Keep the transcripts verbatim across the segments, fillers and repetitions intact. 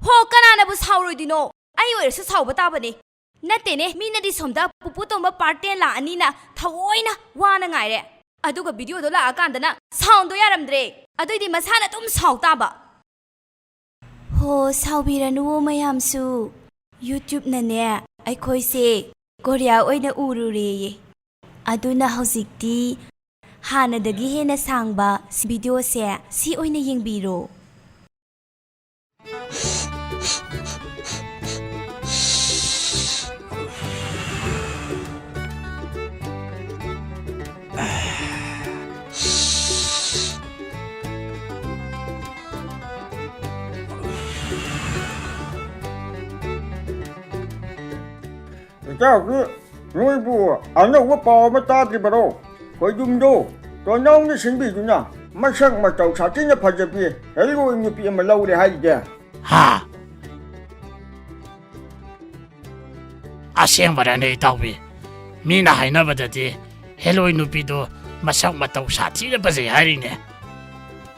ꯍꯣ, ꯀꯅꯥꯅꯕꯨ ꯁꯥꯎꯔꯣꯏꯗꯣꯏꯅꯣ? ꯑꯩ ꯑꯣꯏꯔꯁꯨ ꯁꯥꯎꯕ ꯇꯥꯕꯅꯤ꯫ ꯅꯠꯇꯦꯅꯦ, ꯃꯤꯅꯗꯤ ꯁꯣꯝꯗ ꯄꯨꯄꯨ ꯇꯣꯝꯕ part ten ꯂꯥꯛꯑꯅꯤꯅ ꯊꯑꯣꯏꯅ ꯋꯥꯅ ꯉꯥꯏꯔꯦ, ꯑꯗꯨꯒ video ꯗꯣ ꯂꯥꯛꯑꯀꯥꯟꯗꯅ sound ꯗꯣ ꯌꯥꯔꯝꯗ꯭ꯔꯦ꯫ ꯑꯗꯨꯏꯗꯤ ꯃꯁꯥꯅ ꯑꯗꯨꯝ ꯁꯥꯎ ꯇꯥꯕ꯫ ꯍꯣ, ꯁꯥꯎꯕꯤꯔꯅꯨꯋꯣ ꯃꯌꯥꯝꯁꯨ꯫ YouTube ꯅꯅꯦ ꯑꯩꯈꯣꯏꯁꯦ Korea ꯑꯣꯏꯅ ꯎꯔꯨꯔꯦꯌꯦ꯫ ꯑꯗꯨꯅ ꯍꯧꯖꯤꯛꯇꯤ ꯍꯥꯟꯅꯗꯒꯤ ꯍꯦꯟꯅ ꯁꯥꯡꯕ video ꯁꯦ ꯁꯤ ꯑꯣꯏꯅ ꯌꯦꯡꯕꯤꯔꯣ꯫ ꯏꯇꯥꯎꯗꯤ ꯅꯣꯏꯕꯨ ꯑꯅꯧꯕ ꯄꯥꯎ ꯑꯃ ꯇꯥꯗ꯭ꯔꯤꯕꯔꯣ? ꯈꯣꯏꯗꯨꯝꯗꯣ ꯇꯣꯟꯅꯥꯎꯅ ꯁꯤꯟꯕꯤꯗꯨꯅ ꯃꯁꯛ ꯃꯇꯧ ꯁꯥꯊꯤꯅ ꯐꯖꯕꯤ ꯍꯦꯂꯣꯏ ꯅꯨꯄꯤ ꯑꯃ ꯂꯧꯔꯦ ꯍꯥꯏꯔꯤꯗꯦ꯫ ꯍꯥ? ꯑꯁꯦꯡꯕꯔꯅꯦ ꯏꯇꯥꯎꯕꯤ? ꯃꯤꯅ ꯍꯥꯏꯅꯕꯗꯗꯤ ꯍꯦꯂꯣꯏ ꯅꯨꯄꯤꯗꯣ ꯃꯁꯛ ꯃꯇꯧ ꯁꯥꯊꯤꯅ ꯐꯖꯩ ꯍꯥꯏꯔꯤꯅꯦ꯫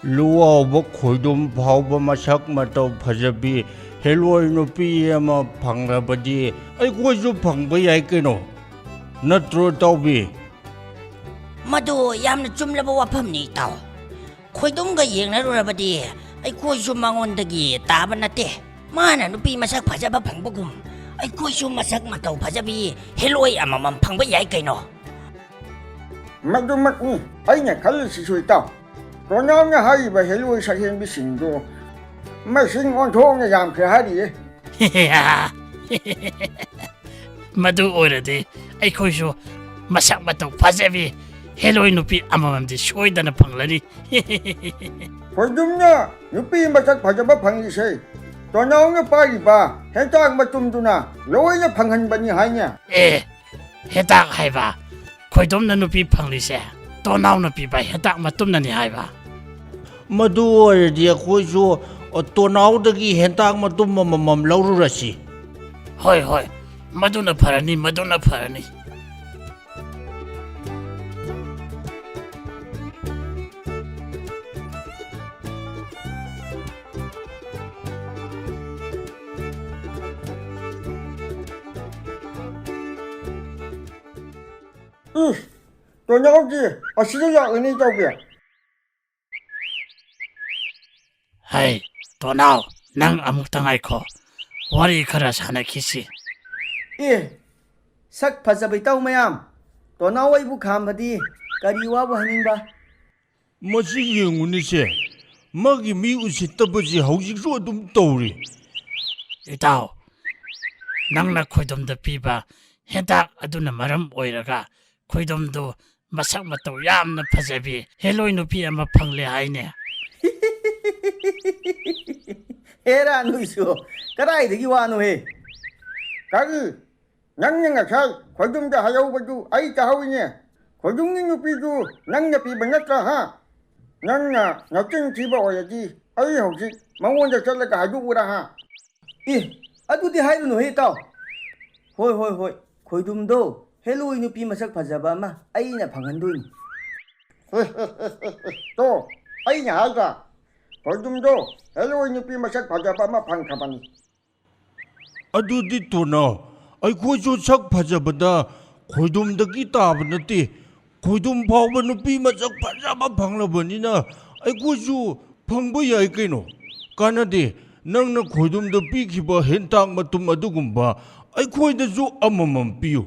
ꯂꯨꯋꯥꯎꯕ ꯈꯣꯏꯗꯨꯝ ꯐꯥꯎꯕ ꯃꯁꯛ ꯃꯇꯧ ꯐꯖꯕꯤ ꯍꯦꯂꯣꯏ ꯅꯨꯄꯤ ꯑꯃ ꯐꯪꯂꯕꯗꯤ ꯑꯩꯈꯣꯏꯁꯨ ꯐꯪꯕ ꯌꯥꯏ ꯀꯩꯅꯣ꯫ ꯅꯠꯇ꯭ꯔꯣ ꯏꯇꯥꯎꯕꯤ? ꯃꯗꯨ ꯌꯥꯝꯅ ꯆꯨꯝꯂꯕ ꯋꯥꯐꯝꯅꯤ, ꯏꯇꯥꯎ꯫ ꯈꯣꯏꯗꯨꯝꯒ ꯌꯦꯡꯅꯔꯨꯔꯕꯗꯤ ꯑꯩꯈꯣꯏꯁꯨ ꯃꯉꯣꯟꯗꯒꯤ ꯇꯥꯕ ꯅꯠꯇꯦ꯫ ꯃꯥꯅ ꯅꯨꯄꯤ ꯃꯁꯛ ꯐꯖꯕ ꯐꯪꯕꯒꯨꯝ ꯑꯩꯈꯣꯏꯁꯨ ꯃꯁꯛ ꯃꯇꯧ ꯐꯖꯕꯤ ꯍꯦꯂꯣꯏ ꯑꯃꯃꯝ ꯐꯪꯕ ꯌꯥꯏ ꯀꯩꯅꯣ꯫ ꯃꯗꯨꯃꯛꯅꯤ ꯑꯩꯅ ꯈꯜꯂꯤꯁꯤꯁꯨ, ꯏꯇꯥꯎ꯫ ꯔꯣꯅꯥꯜꯅ ꯍꯥꯏꯔꯤꯕ ꯍꯦꯂꯣꯏ ꯁꯛꯍꯦꯟꯕꯤꯁꯤꯡꯗꯨ ꯃꯁꯤꯡ ꯑꯣꯟꯊꯣꯛꯅ ꯌꯥꯝꯈ꯭ꯔꯦ ꯍꯥꯏꯔꯤꯌꯦ꯫ ꯃꯗꯨ ꯑꯣꯏꯔꯗꯤ ꯑꯩꯈꯣꯏꯁꯨ ꯃꯁꯛ ꯃꯇꯧ ꯐꯖꯕꯤ ꯍꯦꯂꯣꯏ ꯅꯨꯄꯤ ꯑꯃꯃꯝꯗꯤ ꯁꯣꯏꯗꯅ ꯐꯪꯂꯅꯤ꯫ ꯈꯣꯏꯗꯨꯝꯅ ꯅꯨꯄꯤ ꯃꯁꯛ ꯐꯖꯕ ꯐꯪꯂꯤꯁꯦ ꯇꯣꯅꯥꯎꯅ ꯄꯥꯏꯔꯤꯕ ꯍꯦꯟꯇꯥꯛ ꯃꯇꯨꯝꯗꯨꯅ ꯂꯣꯏꯅ ꯐꯪꯍꯟꯕꯅꯤ ꯍꯥꯏꯅꯦ꯫ ꯑꯦ, ꯍꯦꯟꯇꯥꯛ ꯍꯥꯏꯕ? ꯈꯣꯏꯗꯨꯝꯅ ꯅꯨꯄꯤ ꯐꯪꯂꯤꯁꯦ ꯇꯣꯅꯥꯎꯅ ꯄꯤꯕ ꯍꯦꯟꯇꯥꯛ ꯃꯇꯨꯝꯅꯅꯤ ꯍꯥꯏꯕ? ꯃꯗꯨ ꯑꯣꯏꯔꯗꯤ ꯑꯩꯈꯣꯏꯁꯨ, ꯑ, ꯇꯣꯅꯥꯎꯗꯒꯤ ꯍꯦꯟꯇꯥꯛ ꯃꯇꯨꯝ ꯑꯃꯃꯝ ꯂꯧꯔꯨꯔꯁꯤ꯫ ꯍꯣꯏ, ꯍꯣꯏ, ꯃꯗꯨꯅ ꯐꯔꯅꯤ, ꯃꯗꯨꯅ ꯐꯔꯅꯤ꯫ ꯏꯁ, ꯇꯣꯅꯥꯎꯗꯤ ꯑꯁꯤꯗ ꯂꯥꯛꯂꯤꯅꯦ ꯏꯇꯥꯎꯕꯤ꯫ ꯍꯩ, ꯇꯣꯅꯥꯎ, ꯅꯪ ꯑꯃꯨꯛꯇ ꯉꯥꯏꯈꯣ꯫ ꯋꯥꯔꯤ ꯈꯔ ꯁꯥꯟꯅꯈꯤꯁꯤ꯫ ꯑꯦ, ꯁꯛ ꯐꯖꯕ ꯏꯇꯥꯎ ꯃꯌꯥꯝ, ꯇꯣꯅꯥꯎ ꯑꯩꯕꯨ ꯈꯥꯝꯕꯗꯤ ꯀꯔꯤ ꯋꯥꯕꯨ ꯍꯥꯏꯅꯤꯡꯕ? ꯃꯁꯤ ꯌꯦꯡꯉꯨꯅꯤꯁꯦ, ꯃꯥꯒꯤ ꯃꯤ ꯎꯁꯤꯠꯇꯕꯁꯤ ꯍꯧꯖꯤꯛꯁꯨ ꯑꯗꯨꯝ ꯇꯧꯔꯤ꯫ ꯏꯇꯥꯎ, ꯅꯪꯅ ꯈꯣꯏꯗꯣꯝꯗ ꯄꯤꯕ ꯍꯦꯟꯇꯥꯛ ꯑꯗꯨꯅ ꯃꯔꯝ ꯑꯣꯏꯔꯒ ꯈꯣꯏꯗꯣꯝꯗꯨ ꯃꯁꯛ ꯃꯇꯧ ꯌꯥꯝꯅ ꯐꯖꯕꯤ ꯍꯦꯂꯣꯏ ꯅꯨꯄꯤ ꯑꯃ ꯐꯪꯂꯦ ꯍꯥꯏꯅꯦ꯫ ꯍꯦꯔꯥ ꯅꯣꯏꯁꯨ, ꯀꯗꯥꯏꯗꯒꯤ ꯋꯥꯅꯣꯍꯦ? ꯀꯔꯤ? ꯅꯪꯅ ꯉꯁꯥꯏ ꯈꯣꯏꯗꯨꯝꯗ ꯍꯥꯏꯍꯧꯕꯗꯨ ꯑꯩ ꯇꯥꯍꯧꯏꯅꯦ꯫ ꯈꯣꯏꯗꯨꯝꯒꯤ ꯅꯨꯄꯤꯗꯨ ꯅꯪꯅ ꯄꯤꯕ ꯅꯠꯇ꯭ꯔꯥ, ꯍꯥ? ꯅꯪꯅ ꯅꯆꯤꯟ ꯊꯤꯕ ꯑꯣꯏꯔꯗꯤ ꯑꯩ ꯍꯧꯖꯤꯛ ꯃꯉꯣꯟꯗ ꯆꯠꯂꯒ ꯍꯥꯏꯗꯣꯛꯎꯔꯥ, ꯍꯥ? ꯑꯦ, ꯑꯗꯨꯗꯤ ꯍꯥꯏꯔꯨꯅꯨꯍꯦ, ꯏꯇꯥꯎ꯫ ꯍꯣꯏ, ꯍꯣꯏ, ꯍꯣꯏ, ꯈꯣꯏꯗꯨꯝꯗꯣ ꯍꯦꯂꯣꯏ ꯅꯨꯄꯤ ꯃꯁꯛ ꯐꯖꯕ ꯑꯃ ꯑꯩꯅ ꯐꯪꯍꯟꯗꯣꯏꯅꯤ꯫ ꯇꯣ, ꯑꯩꯅ ꯍꯥꯏꯗ꯭ꯔꯥ, ꯈꯣꯏꯗꯨꯝꯗꯣ ꯍꯦꯂꯣꯏ ꯅꯨꯄꯤ ꯃꯁꯛ ꯐꯖꯕ ꯑꯃ ꯐꯪꯈ꯭ꯔꯕꯅꯤ꯫ ꯑꯗꯨꯗꯤ ꯇꯣꯅꯥꯎ, ꯑꯩꯈꯣꯏꯁꯨ ꯁꯛ ꯐꯖꯕꯗ ꯈꯣꯏꯗꯨꯝꯗꯒꯤ ꯇꯥꯕ ꯅꯠꯇꯦ꯫ ꯈꯣꯏꯗꯨꯝ ꯐꯥꯎꯕ ꯅꯨꯄꯤ ꯃꯁꯛ ꯐꯖꯕ ꯐꯪꯂꯕꯅꯤꯅ ꯑꯩꯈꯣꯏꯁꯨ ꯐꯪꯕ ꯌꯥꯏ ꯀꯩꯅꯣ꯫ ꯀꯥꯟꯅꯗꯦ, ꯅꯪꯅ ꯈꯣꯏꯗꯨꯝꯗ ꯄꯤꯈꯤꯕ ꯍꯦꯟꯇꯥꯛ ꯃꯇꯨꯝ ꯑꯗꯨꯒꯨꯝꯕ ꯑꯩꯈꯣꯏꯗꯁꯨ ꯑꯃꯃꯝ ꯄꯤꯌꯨ꯫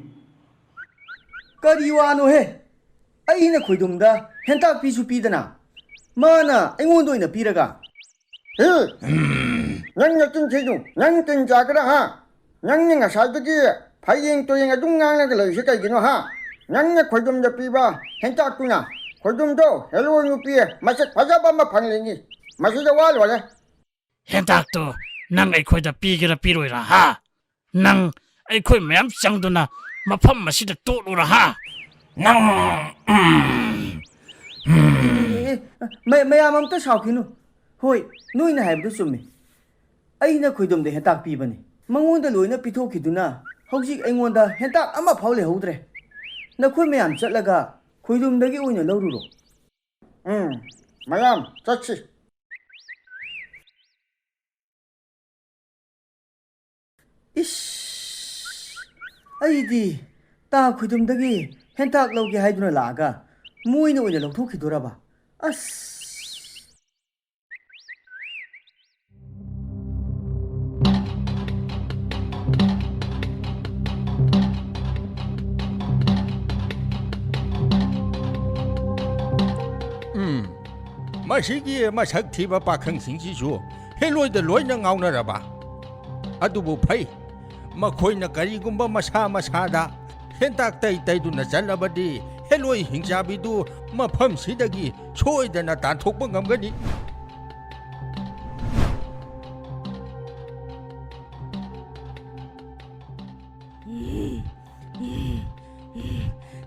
ꯀꯔꯤ ꯋꯥꯅꯣꯍꯦ? ꯑꯩꯅ ꯈꯣꯏꯗꯨꯝꯗ ꯍꯦꯟꯇꯥꯛ ꯄꯤꯁꯨ ꯄꯤꯗꯅ, ꯃꯥꯅ ꯑꯩꯉꯣꯟꯗ ꯑꯣꯏꯅ ꯄꯤꯔꯒ꯫ ꯍꯦ! ꯅꯪ ꯅꯆꯤꯟ ꯊꯤꯅꯨ, ꯅꯪ ꯇꯤꯟ ꯆꯥꯒꯗ꯭ꯔꯥ, ꯍꯥ? ꯅꯪꯅ ꯉꯁꯥꯏꯗꯒꯤ ꯐꯌꯦꯡ ꯇꯨꯌꯦꯡ ꯑꯗꯨꯝ ꯉꯥꯡꯂꯒ ꯂꯩꯔꯤꯁꯦ ꯀꯩꯒꯤꯅꯣ, ꯍꯥ? ꯅꯪꯅ ꯈꯣꯏꯗꯨꯝꯗ ꯄꯤꯕ ꯍꯦꯟꯇꯥꯛꯇꯨꯅ ꯈꯣꯏꯗꯨꯝꯗꯣ ꯍꯦꯂꯣꯏ ꯅꯨꯄꯤ ꯃꯁꯛ ꯐꯖꯕ ꯑꯃ ꯐꯪꯂꯤꯅꯤ꯫ ꯃꯁꯤꯗ ꯋꯥ ꯂꯣꯏꯔꯦ꯫ ꯍꯦꯟꯇꯥꯛꯇꯣ ꯅꯪ ꯑꯩꯈꯣꯏꯗ ꯄꯤꯒꯦꯔꯥ ꯄꯤꯔꯣꯏꯔꯥ, ꯍꯥ? ꯅꯪ ꯑꯩꯈꯣꯏ ꯃꯌꯥꯝ ꯆꯪꯗꯨꯅ ꯃꯐꯝ ꯑꯁꯤꯗ ꯇꯣꯠꯂꯨꯔꯥ, ꯍꯥ? ꯅꯪ, ꯎꯝ, ꯎꯝ꯫ ꯑꯦ, ꯑꯦ, ꯃ-, ꯃꯌꯥꯝ ꯑꯝꯇ ꯁꯥꯎꯈꯤꯅꯨ꯫ ꯍꯣꯏ, ꯅꯣꯏꯅ ꯍꯥꯏꯕꯗꯨ ꯆꯨꯝꯃꯤ꯫ ꯑꯩꯅ ꯈꯣꯏꯗꯨꯝꯗ ꯍꯦꯟꯇꯥꯛ ꯄꯤꯕꯅꯤ꯫ ꯃꯉꯣꯟꯗ ꯂꯣꯏꯅ ꯄꯤꯊꯣꯛꯈꯤꯗꯨꯅ ꯍꯧꯖꯤꯛ ꯑꯩꯉꯣꯟꯗ ꯍꯦꯟꯇꯥꯛ ꯑꯃꯐꯥꯎ ꯂꯩꯍꯧꯗ꯭ꯔꯦ꯫ ꯅꯈꯣꯏ ꯃꯌꯥꯝ ꯆꯠꯂꯒ ꯈꯣꯏꯗꯨꯝꯗꯒꯤ ꯑꯣꯏꯅ ꯂꯧꯔꯨꯔꯣ꯫ ꯎꯝ, ꯃꯌꯥꯝ ꯆꯠꯁꯤ꯫ ꯏꯁ! ꯑꯩꯗꯤ ꯇꯥ ꯈꯣꯏꯗꯨꯝꯗꯒꯤ ꯍꯦꯟꯇꯥꯛ ꯂꯧꯒꯦ ꯍꯥꯏꯗꯨꯅ ꯂꯥꯛꯑꯒ ꯃꯣꯏꯅ ꯑꯣꯏꯅ ꯂꯧꯊꯣꯛꯈꯤꯗꯣꯔꯕ? ꯑꯁ! ꯎꯝ, ꯃꯁꯤꯒꯤ ꯃꯁꯛ ꯊꯤꯕ ꯄꯥꯈꯪꯁꯤꯡꯁꯤꯁꯨ ꯍꯦꯂꯣꯏꯗ ꯂꯣꯏꯅ ꯉꯥꯎꯅꯔꯕ? ꯑꯗꯨꯕꯨ ꯐꯩ, ꯃꯈꯣꯏꯅ ꯀꯔꯤꯒꯨꯝꯕ ꯃꯁꯥ ꯃꯁꯥꯗ ꯍꯦꯟꯇꯥꯛ ꯇꯩ ꯇꯩꯗꯨꯅ ꯆꯠꯂꯕꯗꯤ ꯍꯦꯂꯣꯏ ꯍꯤꯡꯆꯥꯕꯤꯗꯨ ꯃꯐꯝꯁꯤꯗꯒꯤ ꯁꯣꯏꯗꯅ ꯇꯥꯟꯊꯣꯛꯄ ꯉꯝꯒꯅꯤ꯫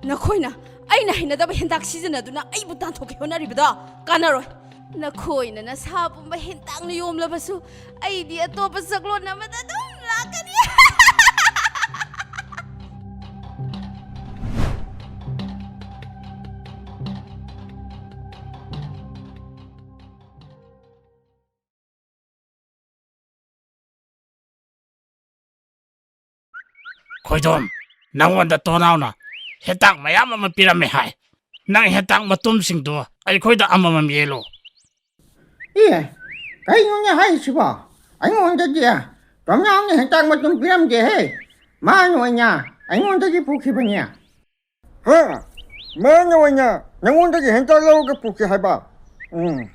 ꯅꯈꯣꯏꯅ ꯑꯩꯅ ꯍꯩꯅꯗꯕ ꯍꯦꯟꯇꯥꯛ ꯁꯤꯖꯤꯟꯅꯗꯨꯅ ꯑꯩꯕꯨ ꯇꯥꯟꯊꯣꯛꯀꯦ ꯍꯣꯠꯅꯔꯤꯕꯗꯣ ꯀꯥꯟꯅꯔꯣꯏ꯫ ꯅꯈꯣꯏꯅ ꯅꯁꯥ ꯄꯨꯝꯕ ꯍꯦꯟꯇꯥꯛꯅ ꯌꯣꯝꯂꯕꯁꯨ, ꯑꯩꯗꯤ ꯑꯇꯣꯞꯄ ꯁꯛꯂꯣꯟ ꯑꯃꯗ ꯑꯗꯨꯝ ꯂꯥꯛꯀꯅꯤ꯫ ꯈꯣꯏꯗꯣꯝ, ꯅꯪꯉꯣꯟꯗ ꯇꯣꯅꯥꯎꯅ ꯍꯦꯟꯇꯥꯛ ꯃꯌꯥꯝ ꯑꯃ ꯄꯤꯔꯝꯃꯦ ꯍꯥꯏ꯫ ꯅꯪ ꯍꯦꯟꯇꯥꯛ ꯃꯇꯨꯝꯁꯤꯡꯗꯣ ꯑꯩꯈꯣꯏꯗ ꯑꯃꯃꯝ ꯌꯦꯜꯂꯨ꯫ ꯑꯦ, ꯀꯩꯅꯣꯅꯦ ꯍꯥꯏꯁꯤꯕꯣ? ꯑꯩꯉꯣꯟꯗꯗꯤ ꯇꯣꯝꯅꯥꯎꯅ ꯍꯦꯟꯇꯥꯛ ꯃꯇꯨꯝ ꯄꯤꯔꯝꯗꯦꯍꯦ꯫ ꯃꯥꯅ ꯑꯣꯏꯅ ꯑꯩꯉꯣꯟꯗꯒꯤ ꯄꯨꯈꯤꯕꯅꯦ꯫ ꯍꯥ? ꯃꯥꯅ ꯑꯣꯏꯅ ꯅꯉꯣꯟꯗꯒꯤ ꯍꯦꯟꯇꯥꯛ ꯂꯧꯔꯒ ꯄꯨꯈꯤ ꯍꯥꯏꯕ? ꯎꯝ,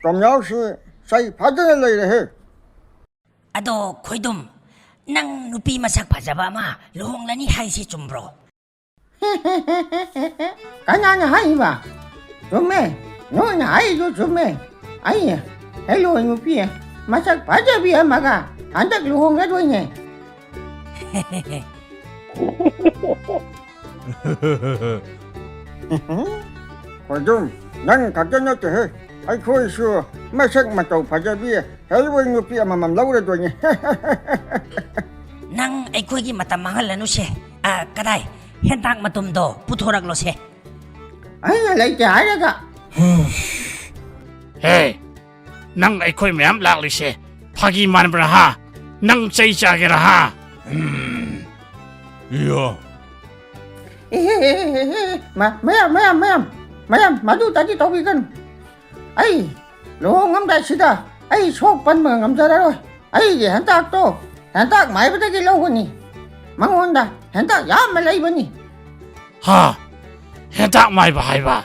ꯇꯣꯝꯅꯥꯎꯁꯤ ꯆꯩ ꯐꯥꯗꯅ ꯂꯩꯔꯦꯍꯦ꯫ ꯑꯗꯣ ꯈꯣꯏꯗꯨꯝ, ꯅꯪ ꯅꯨꯄꯤ ꯃꯁꯛ ꯐꯖꯕ ꯑꯃ ꯂꯨꯍꯣꯡꯂꯅꯤ ꯍꯥꯏꯁꯤ ꯆꯨꯝꯕ꯭ꯔꯣ? ꯀꯅꯥꯅ ꯍꯥꯏꯔꯤꯕ? ꯆꯨꯝꯃꯦ, ꯅꯣꯏꯅ ꯍꯥꯏꯔꯤꯗꯨ ꯆꯨꯝꯃꯦ꯫ ꯑꯩ ꯍꯦꯂꯣꯏ ꯅꯨꯄꯤ ꯃꯁꯛ ꯐꯖꯕꯤ ꯑꯃꯒ ꯍꯟꯗꯛ ꯂꯨꯍꯣꯡꯒꯗꯣꯏꯅꯦ꯫ ꯈꯣꯏꯗꯨꯝ, ꯅꯪ ꯈꯛꯇ ꯅꯠꯇꯦꯍꯦ, ꯑꯩꯈꯣꯏꯁꯨ ꯃꯁꯛ ꯃꯇꯧ ꯐꯖꯕꯤ ꯍꯦꯂꯣꯏ ꯅꯨꯄꯤ ꯑꯃꯃꯝ ꯂꯧꯔꯗꯣꯏꯅꯦ꯫ ꯅꯪ ꯑꯩꯈꯣꯏꯒꯤ ꯃꯇꯝ ꯃꯥꯡꯍꯜꯂꯅꯨꯁꯦ꯫ ꯑ, ꯀꯗꯥꯏ? ꯍꯦꯟꯇꯥꯛ ꯃꯇꯨꯝꯗꯣ ꯄꯨꯊꯣꯔꯛꯂꯣꯁꯦ꯫ ꯑꯩꯅ ꯂꯩꯇꯦ ꯍꯥꯏꯔꯒ꯫ ꯍꯦ, ꯅꯪ ꯑꯩꯈꯣꯏ ꯃꯌꯥꯝ ꯂꯥꯛꯂꯤꯁꯦ ꯐꯥꯒꯤ ꯃꯥꯟꯕ꯭ꯔꯥ ꯍꯥ? ꯅꯪ ꯆꯩ ꯆꯥꯒꯦꯔꯥ ꯍꯥ? ꯎꯝ꯫ ꯏꯌꯥ꯫ ꯑꯦ, ꯑꯦ, ꯑꯦ, ꯑꯦ, ꯑꯦ, ꯃ-, ꯃꯌꯥꯝ, ꯃꯌꯥꯝ, ꯃꯌꯥꯝ, ꯃꯌꯥꯝ, ꯃꯗꯨꯇꯗꯤ ꯇꯧꯕꯤꯒꯅꯨ꯫ ꯑꯩ ꯂꯨꯍꯣꯡꯉꯝꯗꯥꯏꯁꯤꯗ ꯑꯩ ꯁꯣꯛ ꯄꯟꯕ ꯉꯝꯖꯔꯔꯣꯏ꯫ ꯑꯩꯒꯤ ꯍꯦꯟꯇꯥꯛꯇꯣ ꯍꯦꯟꯇꯥꯛ ꯃꯥꯏꯕꯗꯒꯤ ꯂꯧꯒꯅꯤ꯫ ꯃꯉꯣꯟꯗ ꯍꯦꯟꯇꯥꯛ ꯌꯥꯝꯅ ꯂꯩꯕꯅꯤ꯫ ꯍꯥ? ꯍꯦꯟꯇꯥꯛ ꯃꯥꯏꯕ ꯍꯥꯏꯕ?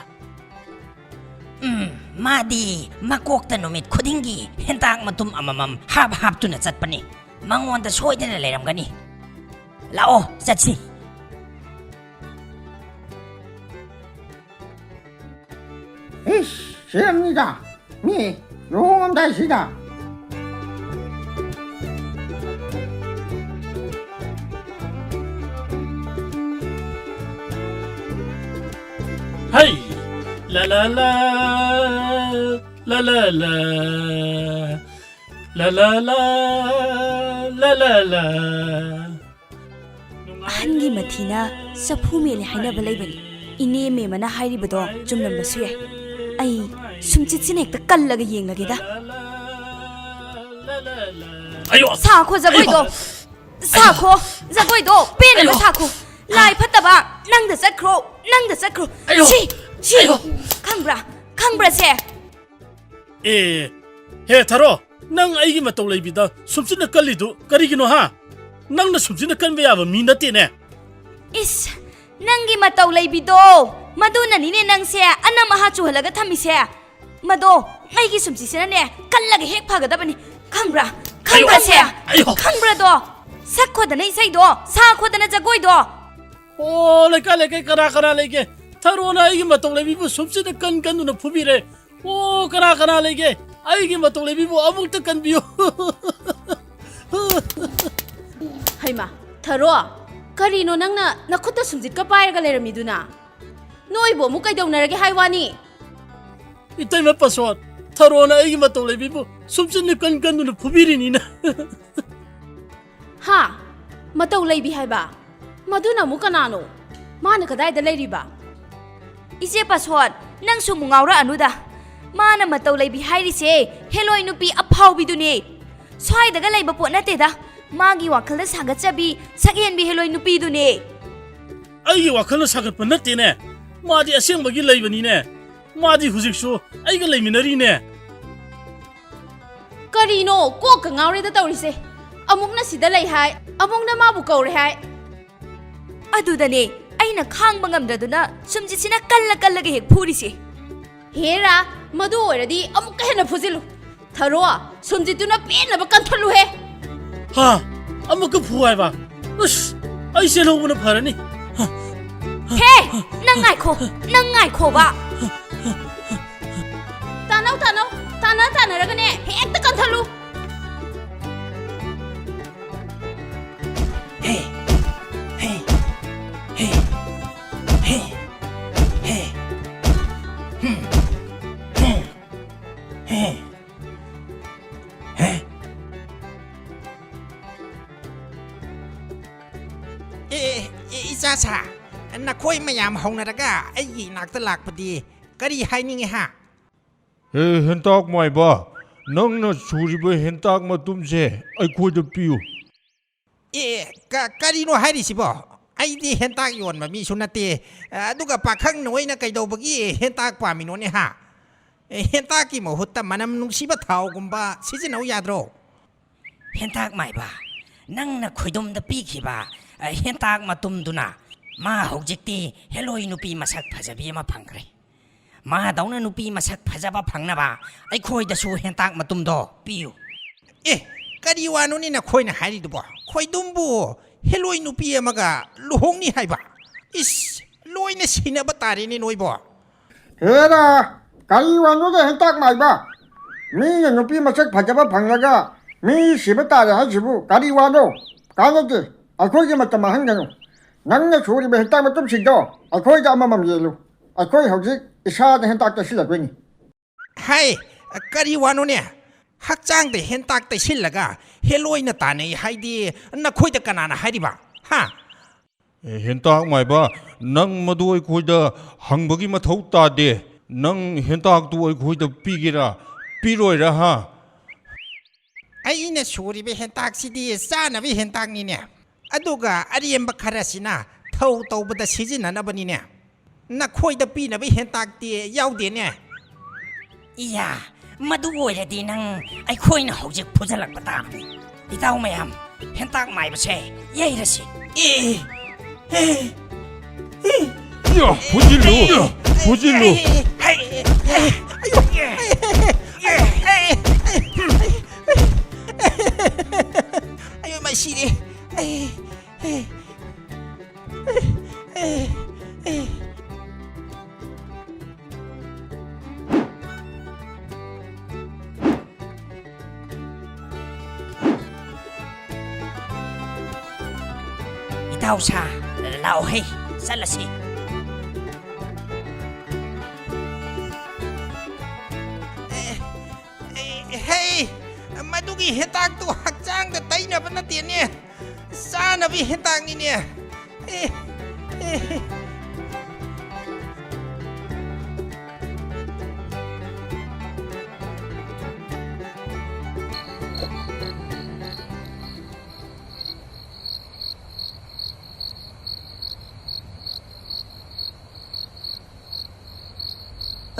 ꯎꯝ, ꯃꯥꯗꯤ ꯃꯀꯣꯛꯇ ꯅꯨꯃꯤꯠ ꯈꯨꯗꯤꯡꯒꯤ ꯍꯦꯟꯇꯥꯛ ꯃꯇꯨꯝ ꯑꯃꯃꯝ ꯍꯥꯞ ꯍꯥꯞꯇꯨꯅ ꯆꯠꯄꯅꯤ꯫ ꯃꯉꯣꯟꯗ ꯁꯣꯏꯗꯅ ꯂꯩꯔꯝꯒꯅꯤ꯫ ꯂꯥꯛꯑꯣ, ꯆꯠꯁꯤ꯫ ꯏꯁ, ꯁꯦꯝꯅꯤꯗ꯫ ꯃꯤ ꯂꯨꯍꯣꯡꯉꯝꯗꯥꯏꯁꯤꯗ꯫ ꯍꯩ! ꯂꯥ ꯂꯥ ꯂꯥ, ꯂꯥ ꯂꯥ ꯂꯥ, ꯂꯥ ꯂꯥ ꯂꯥ, ꯂꯥ ꯂꯥ ꯂꯥ꯫ ꯑꯍꯟꯒꯤ ꯃꯊꯤꯅ ꯆꯐꯨ ꯃꯦꯜꯂꯤ ꯍꯥꯏꯅꯕ ꯂꯩꯕꯅꯤ꯫ ꯏꯅꯦ ꯃꯦꯝꯃꯅ ꯍꯥꯏꯔꯤꯕꯗꯣ ꯆꯨꯝꯂꯝꯕꯁꯨ ꯌꯥꯏ꯫ ꯑꯩ ꯁꯨꯝꯆꯤꯠꯁꯤꯅ ꯍꯦꯛꯇ ꯀꯜꯂꯒ ꯌꯦꯡꯂꯒꯦꯗ꯫ ꯑꯌꯣ! ꯁꯥꯈꯣ ꯖꯒꯣꯏꯗꯣ꯫ ꯑꯌꯣ! ꯁꯥꯈꯣ꯫ ꯖꯒꯣꯏꯗꯣ ꯄꯦꯟꯅꯕ ꯑꯌꯣ! ꯁꯥꯈꯣ꯫ ꯂꯥꯏ ꯐꯠꯇꯕ, ꯅꯪꯗ ꯆꯠꯈ꯭ꯔꯣ, ꯅꯪꯗ ꯆꯠꯈ꯭ꯔꯣ꯫ ꯑꯌꯣ! ꯁꯤ, ꯁꯤ꯫ ꯑꯌꯣ! ꯈꯪꯕ꯭ꯔꯥ? ꯈꯪꯕ꯭ꯔꯥ ꯁꯦ? ꯑꯦ, ꯍꯦ ꯊꯔꯣ, ꯅꯪ ꯑꯩꯒꯤ ꯃꯇꯧ ꯂꯩꯕꯤꯗ ꯁꯨꯝꯆꯤꯠꯅ ꯀꯜꯂꯤꯗꯨ ꯀꯔꯤꯒꯤꯅꯣ ꯍꯥ? ꯅꯪꯅ ꯁꯨꯝꯆꯤꯠꯅ ꯀꯟꯕ ꯌꯥꯕ ꯃꯤ ꯅꯠꯇꯦꯅꯦ꯫ ꯏꯁ, ꯅꯪꯒꯤ ꯃꯇꯧ ꯂꯩꯕꯤꯗꯣ, ꯃꯗꯨꯅꯅꯤꯅꯦ ꯅꯪꯁꯦ ꯑꯅꯝ ꯑꯍꯥ ꯆꯨꯍꯜꯂꯒ ꯊꯝꯃꯤꯁꯦ꯫ ꯃꯗꯣ ꯑꯩꯒꯤ ꯁꯨꯝꯆꯤꯠꯁꯤꯅꯅꯦ ꯀꯜꯂꯒ ꯍꯦꯛ ꯐꯒꯗꯕꯅꯤ꯫ ꯈꯪꯕ꯭ꯔꯥ? ꯈꯪꯕ꯭ꯔꯥ ꯁꯦ? ꯑꯌꯣ! ꯈꯪꯕ꯭ꯔꯥꯗꯣ? ꯁꯛꯈꯣꯗꯅ ꯏꯁꯩꯗꯣ, ꯁꯥꯈꯣꯗꯅ ꯖꯒꯣꯏꯗꯣ꯫ ꯑꯣ, ꯂꯩꯀꯥꯏ, ꯂꯩꯀꯥꯏ, ꯀꯅꯥ, ꯀꯅꯥ ꯂꯩꯒꯦ? ꯊꯔꯣꯅ ꯑꯩꯒꯤ ꯃꯇꯧ ꯂꯩꯕꯤꯕꯨ ꯁꯨꯝꯆꯤꯠꯅ ꯀꯟ ꯀꯟꯗꯨꯅ ꯐꯨꯕꯤꯔꯦ꯫ ꯑꯣ, ꯀꯅꯥ, ꯀꯅꯥ ꯂꯩꯒꯦ? ꯑꯩꯒꯤ ꯃꯇꯧ ꯂꯩꯕꯤꯕꯨ ꯑꯃꯨꯛꯇ ꯀꯟꯕꯤꯌꯨ꯫ ꯍꯩꯃꯥ, ꯊꯔꯣ, ꯀꯔꯤꯅꯣ ꯅꯪꯅ ꯅꯈꯨꯠꯇ ꯁꯨꯝꯖꯤꯠꯀ ꯄꯥꯏꯔꯒ ꯂꯩꯔꯝꯃꯤꯗꯨꯅ? ꯅꯣꯏꯕꯨ ꯑꯃꯨꯛ ꯀꯩꯗꯧꯅꯔꯒꯦ ꯍꯥꯏ ꯋꯥꯅꯤ? ꯏꯇꯩꯃ ꯄꯁꯣꯠ, ꯊꯔꯣꯅ ꯑꯩꯒꯤ ꯃꯇꯧ ꯂꯩꯕꯤꯕꯨ ꯁꯨꯝꯆꯤꯠꯅ ꯀꯟ ꯀꯟꯗꯨꯅ ꯐꯨꯕꯤꯔꯤꯅꯤꯅ꯫ ꯍꯥ? ꯃꯇꯧ ꯂꯩꯕꯤ ꯍꯥꯏꯕ? ꯃꯗꯨꯅ ꯑꯃꯨꯛ ꯀꯅꯥꯅꯣ? ꯃꯥꯅ ꯀꯗꯥꯏꯗ ꯂꯩꯔꯤꯕ? ꯏꯆꯦ ꯄꯥꯁꯣꯟ, ꯅꯪꯁꯨ ꯑꯃꯨꯛ ꯉꯥꯎꯔꯛꯑꯅꯨꯗ꯫ ꯃꯥꯅ ꯃꯇꯧ ꯂꯩꯕꯤ ꯍꯥꯏꯔꯤꯁꯦ ꯍꯦꯂꯣꯏ ꯅꯨꯄꯤ ꯑꯐꯥꯎꯕꯤꯗꯨꯅꯦ꯫ ꯁ꯭ꯋꯥꯏꯗꯒ ꯂꯩꯕ ꯄꯣꯠ ꯅꯠꯇꯦꯗ꯫ ꯃꯥꯒꯤ ꯋꯥꯈꯜꯗ ꯁꯥꯒꯠꯆꯕꯤ, ꯁꯛꯍꯦꯟꯕꯤ ꯍꯦꯂꯣꯏ ꯅꯨꯄꯤꯗꯨꯅꯦ꯫ ꯑꯩꯒꯤ ꯋꯥꯈꯜꯅ ꯁꯥꯒꯠꯄ ꯅꯠꯇꯦꯅꯦ꯫ ꯃꯥꯗꯤ ꯑꯁꯦꯡꯕꯒꯤ ꯂꯩꯕꯅꯤꯅꯦ꯫ ꯃꯥꯗꯤ ꯍꯧꯖꯤꯛꯁꯨ ꯑꯩꯒ ꯂꯩꯃꯤꯟꯅꯔꯤꯅꯦ꯫ ꯀꯔꯤꯅꯣ? ꯀꯣꯛꯀ ꯉꯥꯎꯔꯦꯗ ꯇꯧꯔꯤꯁꯦ꯫ ꯑꯃꯨꯛꯅ ꯁꯤꯗ ꯂꯩ ꯍꯥꯏ, ꯑꯃꯨꯛꯅ ꯃꯥꯕꯨ ꯀꯧꯔꯦ ꯍꯥꯏ꯫ ꯑꯗꯨꯗꯅꯦ ꯑꯩꯅ ꯈꯥꯡꯕ ꯉꯝꯗꯗꯨꯅ ꯁꯨꯝꯖꯤꯠꯁꯤꯅ ꯀꯜꯂ ꯀꯜꯂꯒ ꯍꯦꯛ ꯐꯨꯔꯤꯁꯦ꯫ ꯍꯦꯔꯥ, ꯃꯗꯨ ꯑꯣꯏꯔꯗꯤ ꯑꯃꯨꯛꯀ ꯍꯦꯟꯅ ꯐꯨꯖꯤꯜꯂꯨ꯫ ꯊꯔꯣ, ꯁꯨꯝꯖꯤꯠꯇꯨꯅ ꯄꯦꯟꯅꯕ ꯀꯟꯊꯠꯂꯨꯍꯦ꯫ ꯍꯥ? ꯑꯃꯨꯛꯀ ꯐꯨ ꯍꯥꯏꯕ? ꯑꯁ, ꯑꯩ ꯆꯦꯜꯍꯧꯕꯅ ꯐꯔꯅꯤ꯫ ꯍꯥ? ꯍꯦ! ꯅꯪ ꯉꯥꯏꯈꯣ, ꯅꯪ ꯉꯥꯏꯈꯣꯕ꯫ ꯇꯥꯅꯧ, ꯇꯥꯅꯧ, ꯇꯥꯅ ꯇꯥꯅꯔꯒꯅꯦ ꯍꯦꯛꯇ ꯀꯟꯊꯠꯂꯨ꯫ ꯍꯦ! ꯍꯦ! ꯍꯦ! ꯍꯦ! ꯍꯦ! ꯍꯝ! ꯍꯦ! ꯍꯦ! ꯍꯦ! ꯑꯦ, ꯑꯦ, ꯑꯦ, ꯏꯆꯥꯁꯥ, ꯅꯈꯣꯏ ꯃꯌꯥꯝ ꯍꯧꯅꯔꯒ ꯑꯩꯒꯤ ꯏꯅꯥꯛꯇ ꯂꯥꯛꯄꯗꯤ ꯀꯔꯤ ꯍꯥꯏꯅꯤꯡꯉꯤ ꯍꯥ? ꯍꯦ, ꯍꯦꯟꯇꯥꯛ ꯃꯥꯏꯕ, ꯅꯪꯅ ꯁꯨꯔꯤꯕ ꯍꯦꯟꯇꯥꯛ ꯃꯇꯨꯝꯁꯦ ꯑꯩꯈꯣꯏꯗ ꯄꯤꯌꯨ꯫ ꯑꯦ, ꯀ-, ꯀꯔꯤꯅꯣ ꯍꯥꯏꯔꯤꯁꯤꯕꯣ? ꯑꯩꯗꯤ ꯍꯦꯟꯇꯥꯛ ꯌꯣꯟꯕ ꯃꯤꯁꯨ ꯅꯠꯇꯦ꯫ ꯑꯗꯨꯒ ꯄꯥꯈꯪ ꯅꯣꯏꯅ ꯀꯩꯗꯧꯕꯒꯤ ꯍꯦꯟꯇꯥꯛ ꯄꯥꯝꯃꯤꯅꯣꯅꯦ ꯍꯥ? ꯑꯦ, ꯍꯦꯟꯇꯥꯛꯀꯤ ꯃꯍꯨꯠꯇ ꯃꯅꯝ ꯅꯨꯡꯁꯤꯕ ꯊꯥꯎꯒꯨꯝꯕ ꯁꯤꯖꯤꯟꯅꯧ ꯌꯥꯗ꯭ꯔꯣ? ꯍꯦꯟꯇꯥꯛ ꯃꯥꯏꯕ, ꯅꯪꯅ ꯈꯣꯏꯗꯨꯝꯗ ꯄꯤꯈꯤꯕ, ꯑ, ꯍꯦꯟꯇꯥꯛ ꯃꯇꯨꯝꯗꯨꯅ ꯃꯥ ꯍꯧꯖꯤꯛꯇꯤ ꯍꯦꯂꯣꯏ ꯅꯨꯄꯤ ꯃꯁꯛ ꯐꯖꯕꯤ ꯑꯃ ꯐꯪꯈ꯭ꯔꯦ꯫ ꯃꯥꯗꯧꯅ ꯅꯨꯄꯤ ꯃꯁꯛ ꯐꯖꯕ ꯐꯪꯅꯕ ꯑꯩꯈꯣꯏꯗꯁꯨ ꯍꯦꯟꯇꯥꯛ ꯃꯇꯨꯝꯗꯣ ꯄꯤꯌꯨ꯫ ꯑꯦ, ꯀꯔꯤ ꯋꯥꯅꯣꯅꯦ ꯅꯈꯣꯏꯅ ꯍꯥꯏꯔꯤꯗꯨꯕꯣ? ꯈꯣꯏꯗꯨꯝꯕꯨ ꯍꯦꯂꯣꯏ ꯅꯨꯄꯤ ꯑꯃꯒ ꯂꯨꯍꯣꯡꯅꯤ ꯍꯥꯏꯕ? ꯏꯁ, ꯂꯣꯏꯅ ꯁꯤꯅꯕ ꯇꯥꯔꯦꯅꯦ ꯅꯣꯏꯕꯣ꯫ ꯍꯦꯔꯥ, ꯀꯔꯤ ꯋꯥꯅꯣꯗ ꯍꯦꯟꯇꯥꯛ ꯃꯥꯏꯕ? ꯃꯤꯅ ꯅꯨꯄꯤ ꯃꯁꯛ ꯐꯖꯕ ꯐꯪꯂꯒ ꯃꯤ ꯁꯤꯕ ꯇꯥꯔꯦ ꯍꯥꯏꯁꯤꯕꯨ ꯀꯔꯤ ꯋꯥꯅꯣ? ꯀꯥꯟꯅꯗꯦ, ꯑꯩꯈꯣꯏꯒꯤ ꯃꯇꯝ ꯃꯥꯡꯍꯟꯒꯅꯨ꯫ ꯅꯪꯅ ꯁꯨꯔꯤꯕ ꯍꯦꯟꯇꯥꯛ ꯃꯇꯨꯝꯁꯤꯡꯗꯣ ꯑꯩꯈꯣꯏꯗ ꯑꯃꯃꯝ ꯌꯦꯜꯂꯨ꯫ ꯑꯩꯈꯣꯏ ꯍꯧꯖꯤꯛ ꯏꯁꯥꯗ ꯍꯦꯟꯇꯥꯛ ꯇꯩꯁꯤꯜꯂꯗꯣꯏꯅꯤ꯫ ꯍꯥꯏ, ꯀꯔꯤ ꯋꯥꯅꯣꯅꯦ? ꯍꯛꯆꯥꯡꯗ ꯍꯦꯟꯇꯥꯛ ꯇꯩꯁꯤꯜꯂꯒ ꯍꯦꯂꯣꯏꯅ ꯇꯥꯟꯅꯩ ꯍꯥꯏꯗꯤ ꯅꯈꯣꯏꯗ ꯀꯅꯥꯅ ꯍꯥꯏꯔꯤꯕ? ꯍꯥ? ꯑꯦ, ꯍꯦꯟꯇꯥꯛ ꯃꯥꯏꯕ, ꯅꯪ ꯃꯗꯨ ꯑꯩꯈꯣꯏꯗ ꯍꯪꯕꯒꯤ ꯃꯊꯧ ꯇꯥꯗꯦ꯫ ꯅꯪ ꯍꯦꯟꯇꯥꯛꯇꯨ ꯑꯩꯈꯣꯏꯗ ꯄꯤꯒꯦꯔꯥ, ꯄꯤꯔꯣꯏꯔꯥ, ꯍꯥ? ꯑꯩꯅ ꯁꯨꯔꯤꯕ ꯍꯦꯟꯇꯥꯛꯁꯤꯗꯤ ꯆꯥꯅꯕ ꯍꯦꯟꯇꯥꯛꯅꯤꯅꯦ꯫ ꯑꯗꯨꯒ ꯑꯔꯦꯝꯕ ꯈꯔꯁꯤꯅ ꯊꯧ ꯇꯧꯕꯗ ꯁꯤꯖꯤꯟꯅꯅꯕꯅꯤꯅꯦ꯫ ꯅꯈꯣꯏꯗ ꯄꯤꯅꯕ ꯍꯦꯟꯇꯥꯛꯇꯤ ꯌꯥꯎꯗꯦꯅꯦ꯫ ꯏꯌꯥ, ꯃꯗꯨ ꯑꯣꯏꯔꯗꯤ ꯅꯪ ꯑꯩꯈꯣꯏꯅ ꯍꯧꯖꯤꯛ ꯐꯨꯖꯜꯂꯛꯄ ꯇꯥꯕꯅꯤ꯫ ꯏꯇꯥꯎ ꯃꯌꯥꯝ, ꯍꯦꯟꯇꯥꯛ ꯃꯥꯏꯕꯁꯦ ꯌꯩꯔꯁꯤ꯫ ꯑꯦ, ꯑꯦ, ꯑꯦ꯫ ꯌꯥ, ꯐꯨꯖꯤꯜꯂꯨ, ꯐꯨꯖꯤꯜꯂꯨ꯫ ꯑꯌꯣ, ꯃꯁꯤꯗꯤ꯫ ꯑꯩ, ꯑꯩ, ꯑꯩ, ꯑꯩ꯫ ꯏꯇꯥꯎ ꯁꯥ, ꯂꯥꯛꯑꯣꯍꯦ, ꯆꯠꯂꯁꯤ꯫ ꯑꯦ, ꯑꯦ, ꯍꯦ, ꯃꯗꯨꯒꯤ ꯍꯤꯗꯥꯛꯇꯨ ꯍꯛꯆꯥꯡꯗ ꯇꯩꯅꯕ ꯅꯠꯇꯦꯅꯦ, ꯆꯥꯅꯕ ꯍꯤꯗꯥꯛꯅꯤꯅꯦ꯫ ꯑꯦ, ꯑꯦ꯫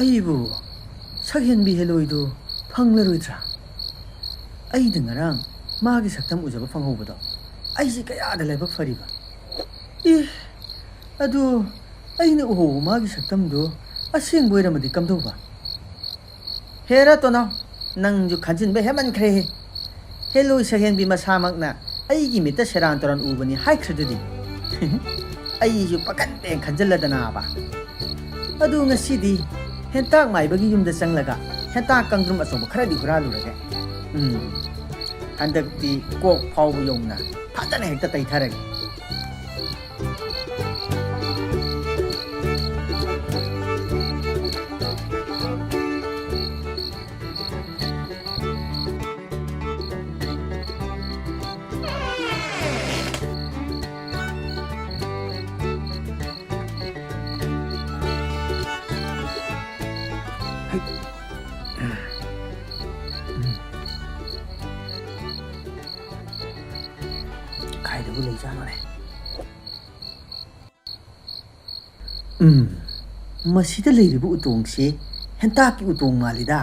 ꯑꯩꯕꯨ ꯁꯛꯍꯦꯟꯕꯤ ꯍꯦꯂꯣꯏꯗꯨ ꯐꯪꯂꯔꯣꯏꯗ꯭ꯔꯥ? ꯑꯩꯗ ꯉꯔꯥꯡ ꯃꯥꯒꯤ ꯁꯛꯇꯝ ꯎꯖꯕ ꯐꯪꯍꯧꯕꯗꯣ ꯑꯩꯁꯤ ꯀꯌꯥꯗ ꯂꯥꯏꯕꯛ ꯐꯔꯤꯕ! ꯏ! ꯑꯗꯨ ꯑꯩꯅ ꯎꯍꯧꯕ ꯃꯥꯒꯤ ꯁꯛꯇꯝꯗꯨ ꯑꯁꯦꯡꯕ ꯑꯣꯏꯔꯝꯃꯗꯤ ꯀꯝꯗꯧꯕ? ꯍꯦꯔꯥ ꯇꯣꯅꯥꯎ, ꯅꯪꯁꯨ ꯈꯟꯖꯤꯟꯕ ꯍꯦꯟꯃꯟꯈ꯭ꯔꯦꯍꯦ꯫ ꯍꯦꯂꯣꯏ ꯁꯛꯍꯦꯟꯕꯤ ꯃꯁꯥꯃꯛꯅ ꯑꯩꯒꯤ ꯃꯤꯠꯇ ꯁꯦꯔꯥꯟ ꯇꯨꯔꯥꯟ ꯎꯕꯅꯤ ꯍꯥꯏꯈ꯭ꯔꯗꯨꯗꯤ꯫ ꯑꯩꯁꯨ ꯄꯥꯈꯠꯇꯦ ꯈꯟꯖꯤꯜꯂꯗꯅꯥꯕ꯫ ꯑꯗꯨ ꯉꯁꯤꯗꯤ ꯍꯦꯟꯇꯥꯛ ꯃꯥꯏꯕꯒꯤ ꯌꯨꯝꯗ ꯆꯪꯂꯒ ꯍꯦꯟꯇꯥꯛ ꯀꯪꯗ꯭ꯔꯨꯝ ꯑꯆꯧꯕ ꯈꯔꯗꯤ ꯍꯨꯔꯥꯜꯂꯨꯔꯒꯦ꯫ ꯎꯝ, ꯍꯟꯗꯛꯇꯤ ꯀꯣꯛ ꯐꯥꯎꯕ ꯌꯧꯅ ꯐꯖꯅ ꯍꯦꯛꯇ ꯇꯩꯊꯔꯒꯦ꯫ ꯀꯥꯏꯗꯕꯨ ꯂꯩꯖꯥꯠꯅꯣꯅꯦ? ꯎꯝ, ꯃꯁꯤꯗ ꯂꯩꯔꯤꯕ ꯎꯇꯣꯡꯁꯤ ꯍꯦꯟꯇꯥꯛꯀꯤ ꯎꯇꯣꯡ ꯃꯥꯜꯂꯤꯗ꯫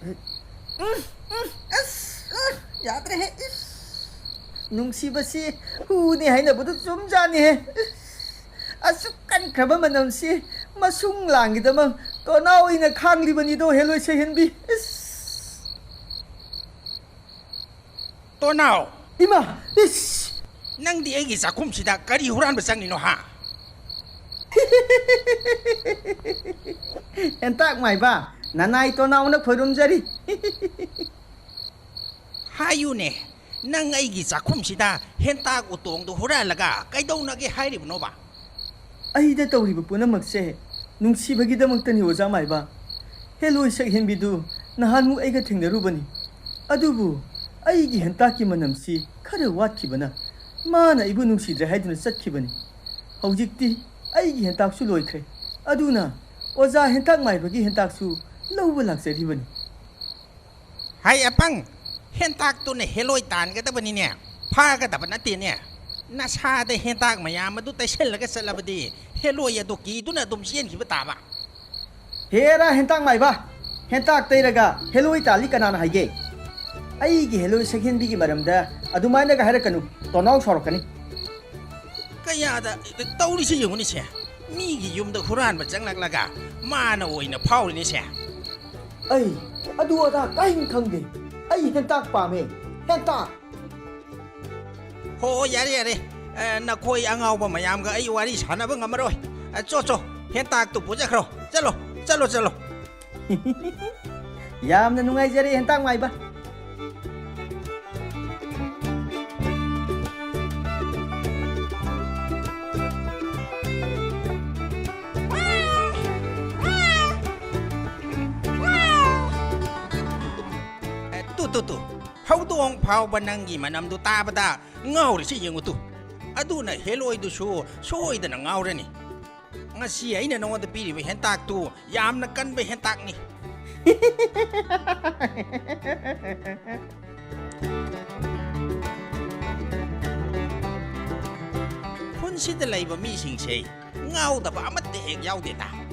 ꯎꯝ, ꯎꯝ, ꯑꯁ, ꯎꯝ, ꯌꯥꯗ꯭ꯔꯦꯍꯦ, ꯏꯁ꯫ ꯅꯨꯡꯁꯤꯕꯁꯤ ꯍꯨꯅꯤ ꯍꯥꯏꯅꯕꯗꯨ ꯆꯨꯝꯖꯥꯅꯤꯍꯦ꯫ ꯑꯁꯨꯛ ꯀꯟꯈ꯭ꯔꯕ ꯃꯅꯝꯁꯤ ꯃꯁꯨꯡ ꯂꯥꯡꯒꯤꯗꯃꯛ ꯇꯣꯅꯥꯎ ꯑꯩꯅ ꯈꯥꯡꯂꯤꯕꯅꯤꯗꯣ, ꯍꯦꯂꯣꯏ ꯁꯩꯍꯦꯟꯕꯤ꯫ ꯏꯁ꯫ ꯇꯣꯅꯥꯎ! ꯏꯃꯥ! ꯏꯁ! ꯅꯪꯗꯤ ꯑꯩꯒꯤ ꯆꯥꯛꯈꯨꯝꯁꯤꯗ ꯀꯔꯤ ꯍꯨꯔꯥꯟꯕ ꯆꯪꯉꯤꯅꯣ, ꯍꯥ? ꯍꯦꯟꯇꯥꯛ ꯃꯥꯏꯕ, ꯅꯅꯥꯏ ꯇꯣꯅꯥꯎꯅ ꯈꯣꯏꯔꯨꯝꯖꯔꯤ꯫ ꯍꯥꯏꯌꯨꯅꯦ, ꯅꯪ ꯑꯩꯒꯤ ꯆꯥꯛꯈꯨꯝꯁꯤꯗ ꯍꯦꯟꯇꯥꯛ ꯎꯇꯣꯡꯗꯨ ꯍꯨꯔꯥꯜꯂꯒ ꯀꯩꯗꯧꯅꯒꯦ ꯍꯥꯏꯔꯤꯕꯅꯣꯕ? ꯑꯩꯗ ꯇꯧꯔꯤꯕ ꯄꯨꯝꯅꯃꯛꯁꯦ ꯅꯨꯡꯁꯤꯕꯒꯤꯗꯃꯛꯇꯅꯤ, ꯑꯣꯖꯥ ꯃꯥꯏꯕ꯫ ꯍꯦꯂꯣꯏ ꯁꯛꯍꯦꯟꯕꯤꯗꯨ ꯅꯍꯥꯟꯃꯨꯛ ꯑꯩꯒ ꯊꯦꯡꯅꯔꯨꯕꯅꯤ꯫ ꯑꯗꯨꯕꯨ ꯑꯩꯒꯤ ꯍꯦꯟꯇꯥꯛꯀꯤ ꯃꯅꯝꯁꯤ ꯈꯔ ꯋꯥꯠꯈꯤꯕꯅ ꯃꯥꯅ ꯑꯩꯕꯨ ꯅꯨꯡꯁꯤꯗ꯭ꯔꯦ ꯍꯥꯏꯗꯨꯅ ꯆꯠꯈꯤꯕꯅꯤ꯫ ꯍꯧꯖꯤꯛꯇꯤ ꯑꯩꯒꯤ ꯍꯦꯟꯇꯥꯛꯁꯨ ꯂꯣꯏꯈ꯭ꯔꯦ꯫ ꯑꯗꯨꯅ ꯑꯣꯖꯥ ꯍꯦꯟꯇꯥꯛ ꯃꯥꯏꯕꯒꯤ ꯍꯦꯟꯇꯥꯛꯁꯨ ꯂꯧꯕ ꯂꯥꯛꯆꯔꯤꯕꯅꯤ꯫ ꯍꯥꯏ ꯑꯄꯪ, ꯍꯦꯟꯇꯥꯛꯇꯨꯅ ꯍꯦꯂꯣꯏ ꯇꯥꯟꯒꯗꯕꯅꯤꯅꯦ, ꯐꯥꯒꯗꯕ ꯅꯠꯇꯦꯅꯦ꯫ ꯅꯁꯥꯗ ꯍꯦꯟꯇꯥꯛ ꯃꯌꯥꯝ ꯑꯗꯨ ꯇꯩꯁꯜꯂꯒ ꯆꯠꯂꯕꯗꯤ ꯍꯦꯂꯣꯏ ꯑꯗꯨ ꯀꯤꯗꯨꯅ ꯑꯗꯨꯝ ꯆꯦꯟꯈꯤꯕ ꯇꯥꯕ꯫ ꯍꯦꯔꯥ ꯍꯦꯟꯇꯥꯛ ꯃꯥꯏꯕ, ꯍꯦꯟꯇꯥꯛ ꯇꯩꯔꯒ ꯍꯦꯂꯣꯏ ꯇꯥꯜꯂꯤ ꯀꯅꯥꯅ ꯍꯥꯏꯒꯦ? ꯑꯩꯒꯤ ꯍꯦꯂꯣꯏ ꯁꯛꯍꯦꯟꯕꯤꯒꯤ ꯃꯔꯝꯗ ꯑꯗꯨꯃꯥꯏꯅꯒ ꯍꯥꯏꯔꯛꯀꯅꯨ, ꯇꯣꯅꯥꯎ ꯁꯥꯎꯔꯛꯀꯅꯤ꯫ ꯀꯌꯥꯗ ꯇꯧꯔꯤꯁꯤ ꯌꯦꯡꯉꯨꯅꯦꯁꯦ, ꯃꯤꯒꯤ ꯌꯨꯝꯗ ꯍꯨꯔꯥꯟꯕ ꯆꯪꯂꯛꯂꯒ ꯃꯥꯅ ꯑꯣꯏꯅ ꯐꯥꯎꯔꯤꯅꯦꯁꯦ꯫ ꯑꯩ ꯑꯗꯨ ꯑꯗꯥ ꯀꯔꯤꯝ ꯈꯪꯗꯦ꯫ ꯑꯩ ꯍꯦꯟꯇꯥꯛ ꯄꯥꯝꯃꯦ, ꯍꯦꯟꯇꯥꯛ꯫ ꯍꯣ, ꯍꯣ, ꯌꯥꯔꯦ, ꯌꯥꯔꯦ꯫ ꯑ, ꯅꯈꯣꯏ ꯑꯉꯥꯎꯕ ꯃꯌꯥꯝꯒ ꯑꯩ ꯋꯥꯔꯤ ꯁꯥꯟꯅꯕ ꯉꯝꯃꯔꯣꯏ꯫ ꯑ, ꯆꯣ, ꯆꯣ, ꯍꯦꯟꯇꯥꯛꯇꯨ ꯄꯨꯖꯈ꯭ꯔꯣ꯫ ꯆꯠꯂꯣ, ꯆꯠꯂꯣ, ꯆꯠꯂꯣ꯫ ꯌꯥꯝꯅ ꯅꯨꯡꯉꯥꯏꯖꯔꯦ, ꯍꯦꯟꯇꯥꯛ ꯃꯥꯏꯕ꯫ ꯑꯦ, ꯇꯨ, ꯇꯨ, ꯇꯨ꯫ ꯍꯧꯗꯣꯡ ꯐꯥꯎꯕ ꯅꯪꯒꯤ ꯃꯅꯝꯗꯨ ꯇꯥꯕꯗ ꯉꯥꯎꯔꯤꯁꯤ ꯌꯦꯡꯉꯨ ꯇꯨ꯫ ꯑꯗꯨꯅ ꯍꯦꯂꯣꯏꯗꯨꯁꯨ ꯁꯣꯏꯗꯅ ꯉꯥꯎꯔꯅꯤ꯫ ꯉꯁꯤ ꯑꯩꯅ ꯅꯉꯣꯟꯗ ꯄꯤꯔꯤꯕ ꯍꯦꯟꯇꯥꯛꯇꯨ ꯌꯥꯝꯅ ꯀꯟꯕ ꯍꯦꯟꯇꯥꯛꯅꯤ꯫ ꯈꯨꯟꯁꯤꯗ ꯂꯩꯕ ꯃꯤꯁꯤꯡꯁꯦ ꯉꯥꯎꯗꯕ ꯑꯃꯠꯇ ꯍꯦꯛ ꯌꯥꯎꯗꯦꯗ꯫